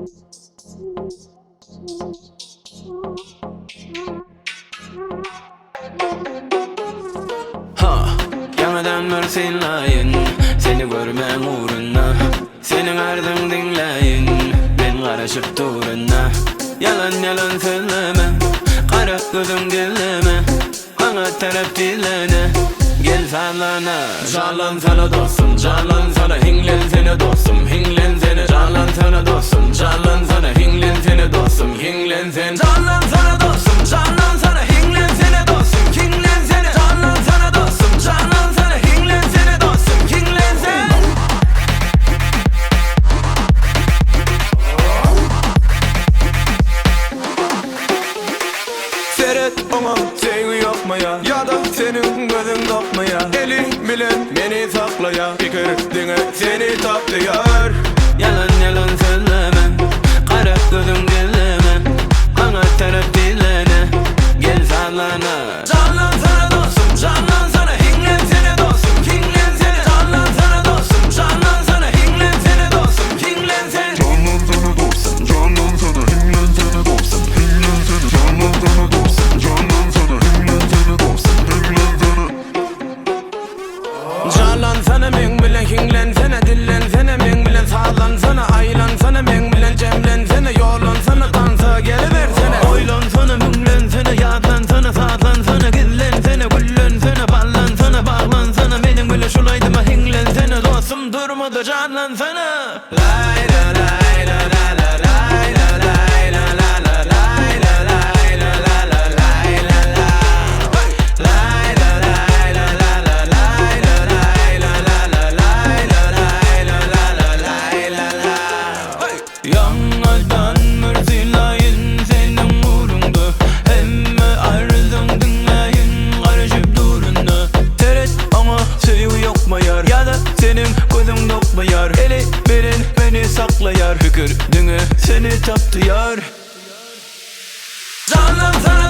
Ha, ýaňadan bir synlaýyn Seni görmäň ugrunda Seniň arzyň diňläýin Men garaşyp durunda Ýalan ýalan sözleme Gara gözüň gizleme Maňa tarap tizlene Gel sazlana Janlansana dostum janlansana Hiňlensene dostum hiňlensene Janlansana dostum janlansana Hiňlensene dostum hiňlensen Janlansana dostum janlansana Hiňlensene dostum hiňlensene Janlansana dostum janlansana Hiňlensene dostum hiňlensen. Seret oňa söýgi ýokmaýa Ýa-da seniň gözüň dokmaýa Eli bilen meni saklaýa Pikir diňe seni tap diýer. Ýalan ýalan sözleme Gara gözüň gizleme Maňa tarap dillene Gel sazlana. Janlansana dostum janlansana Hiňlensene dostum hiňlensene Janlansana dostum janlansana Hiňlensene dostum hiňlensen. Canlansana dostum, canlansana, hiňlensene dostum, hiňlensene, canlansana dostum, canlansana, hiňlensene dostum, hiňlensene. Janlansana meň bilen hiňlensene Dillensene meň bilen sazlansana Aýlansana meň bilen jemlensene Ýollansana dansa gelibersene Oýlansana müňlensene Ýatlansana sazlansana Gizlensene güllensene Ballansana baglansana Meniň bilen şul aýdyma hiňlensene Dostum durmada janlansana Lay la lay la la la lay la lay la la la lay la lay la la la lay la la Lay la lay la la la lay la lay la la la lay la lay la la la lay la la Ýaňadan bir sylaýyn seniň ugruňda Hemme arzyň diňläýin garaşyp durunda Seret oňa söýgi ýokmaýar Ýa-da seniň gözüň dokmaýar Eli bilen meni saklaýar Pikir diňe seni tapdyýar Janlansana.